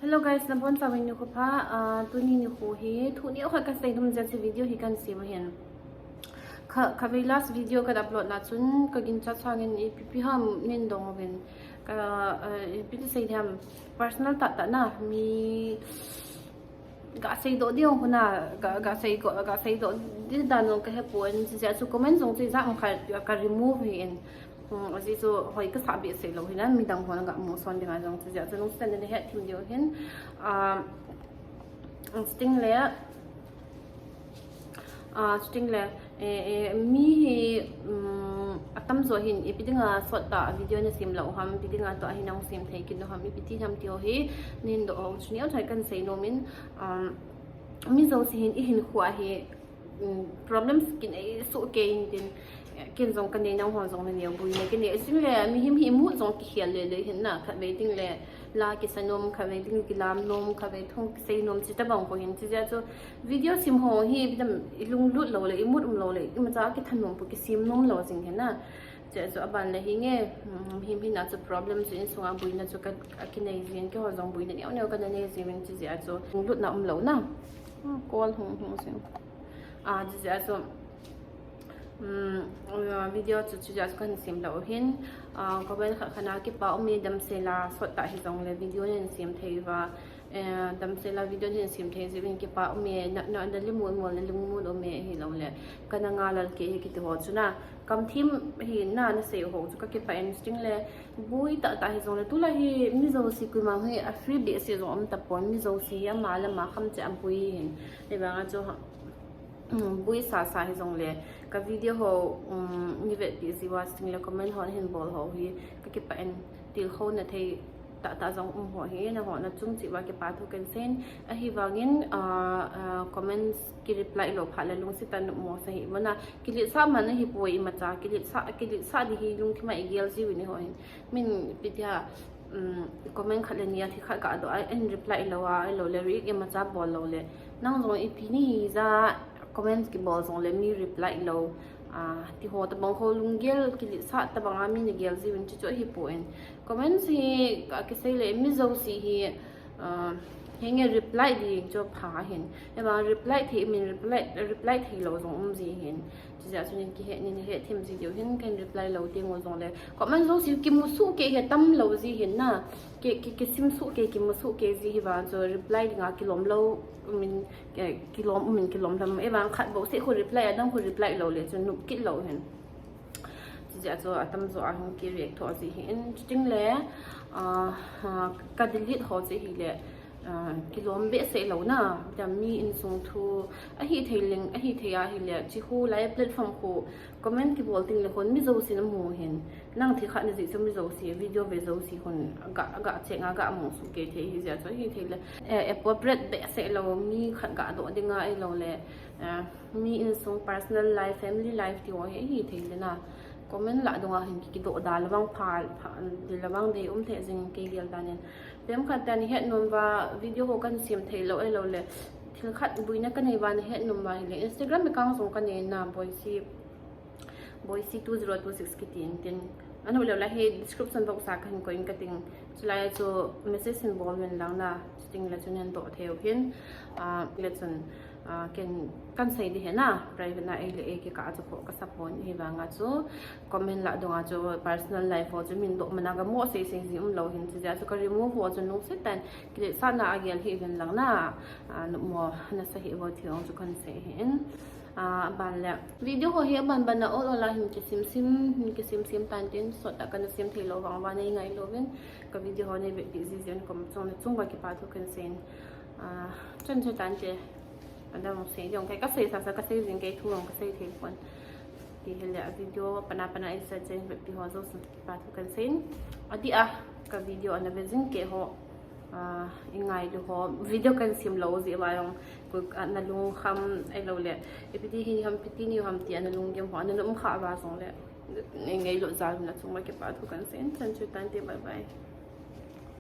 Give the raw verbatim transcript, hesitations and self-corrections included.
Hello guys, nabonchauvin nikho pha. Ah, tuni nikho hi thu neokhat kasei nom jeh a chu video hi kahin sem ahin. Kha, khavei last video kahin upload na chun kaginchat sangin ipi ipi ham nin dong uvin. Ka, ah, ipi ti sei ham, personal tah tah na, mi gasei doh ding hon a, ga, gasei ko, gasei doh ding dan jong kahepon, chujeh a chu comment jong chu ijat ham khat ka remove ahin. Hmm, ajeh chu hoi kasah behseh lou ahin, midang hon gamu son dinga jong, chujeh a chu lungset in nahet thim diu ahin. Ah, chuting le, ah, chuting le, eh, eh, mi hi, um, atamjo hin ipi dinga sot tah video nasem lou ham, ipi dinga tua hi nahung sem thei kit u ham, ipi ti ham ti ho hi nahin doh u chu neocha kahin sei nom in, um, mi jouse hin ihinkho a hi, um, problems kinei soh kei in tin, ken jong kanei, nangho jong nanei u, boina kinei, chule mihem hi mood jong kikhel le le ahin na, khatvei teng le la kisa nom, khatvei teng kilam nom, khatvei thu kisei nom, chuti bang bou ahin, chujeh a chu video sem ho hi ipi ham, ilunglut lou le, i mood um lou le, imacha kithanom pou, kisem nom lou jing ahin na. Chujeh a chu aban le hinge, um, mihem hina chu problem chu insunga boina chu ka, akinei jin, keiho jong boina neo neo kana nei jin, chujeh a chu lunglutna um lou na. Hmm, call hung hung jing. Ah, chujeh a chu, um, ah, video chu chujeh a chu kahin sem lou ahin. Ah, comment khat khat na kipa um e, damsel a sot tah hijong le video nahin sem thei uva, eh, damsel a video nahin sem thei jeh uvin kipa um e, na, na, nalim mol mol, nalungmon um e, ahilou le kana ngai lal kei e kiti ho chu na, kamthim hi na, nasei u ho chu kakipah in, chuting le boi tah tah hijong le, tulai hi mi jouse koima hi a free behseh jong um tapon, mi jouse hi ama le ama kham cheh a boi ahin. Ahivang a chu, um, boi sa sa hijong le, ka video ho, um, nei vetpi jiu va, chuting le comment ho nahin bol ho hi kakipah in, tilkhouna thei tah tah jong um ho hi, nangho nachung cheh uva kipa thu kahin sei in, ahivangin, ah, ah, comments kireply lou phat le lungset tah in nopmo sa hih uvin na, kiletsah man ahipoi imacha, kiletsah, kiletsah ding hi lungthim a igel jiu vin eiho hin. Min ipi tia, um, comment khat le ni a thil khat kadoh a, ahin reply lou a, ahilou le react imacha bol lou le, nang jong ipi ni ja comments kibol jong le mi reply lou, ah, ti ho tabang ho lunggel, kiletsah tabang a mi nagel jiu vin, chuchu ahipon. Comments hi kakisei le mi jouse hi, ah, hinge reply ding chu pha ahin. Ahivang reply thei, min reply, reply thei lou jong um ji ahin. Chujeh a chu nei kihe, nei, nei hethem ji diu ahin, kahin reply lou teng u jong le. Comment jouse kimu soh kei hi tam lou ji ahin na. Ki, ki, kisim soh kei, kimu soh kei ji ahivang chu reply dinga kilom lou, min, eh, kilom, min kilom lou. Ahivang khat bou seh khu reply, adang khu reply lou le chu nop kit lou ahin. Chujeh a chu atamjo a hung kireact tho ji ahin, chuting le, ah, ah, ka delete ho chu hile, ah, kilom behseh lou na, tia mi insung thu, ahithei leng, ahithei ahile, chi khu lai platform khu, comment kibol teng le khun mi jouse namu ahin, nang thil khat najih chu mi jouse, video ve jouse khun, aga, aga check a, aga mu soh kei thei ahi jeh a chu, ahithei le, eh, appropriate behseh lou, mi khat gadoh dinga ahilou le, eh, mi insung personal life, family life ti ho hi, ahithei le na. Comment lah dunga hin ki, kidoh da lou vang pha, pha, di lou vang dei um thei jing kei gel dan in. Themkhat tah in ihet nom uva, video ho kahin sem thei lou, ahilou le. Thil khat boina kanei uva nahet nom uva ahile. Instagram account jong kanei na, Boise, Boise two zero two six kiti in tin. Anom lou le hi description box a kahin koi in kating. Chulai a chu message hin bol uvin lang na, chuting le chun hin doh thei u ahin, ah, le chun, ah, ken, kahin sei ding ahi na, private na ei le ei kikah a chu khoh kasa pon, ahivang a chu comment lah dunga chu personal life ho chu min doh man a gamo sei sei ji um lou ahin, chujeh a chu ka remove u chu lungset tah in, kiletsahna a gel hih uvin lang na, ah, nopmo nasa hih uvo ti ho chu kahin sei ahin. Ah, aban le. Video ho hi aban ban a ol ol a hin kisim sim, hin kisim sim tan tin, sot tah kana sem thei lou vang uva nei ngai lou vin. Ka video ho nei vetpi ji jeh un koima chunga nachung uva kipa thu kahin sei in. Ah, chun chu tan te. Adang sei jong kei kasei sa sa kasei jing kei thu jong kasei thei pon. Ti hile a video pana pana ei sa chen vetpi ho jouse kipa thu kahin sei in. Adeh a ka video ana ve jing kei ho. Ah, i ngailu ho, video kahin sem lou jeh uva jong, ku, ah, nalungkham ahilou le, ipi ti hi ham, ipi ti ni ham ti a nalunggim ho, ana um kha uva jong le, i ngailut jal nachung uva kipa thu kahin sei in, chan chu tan te, bye bye.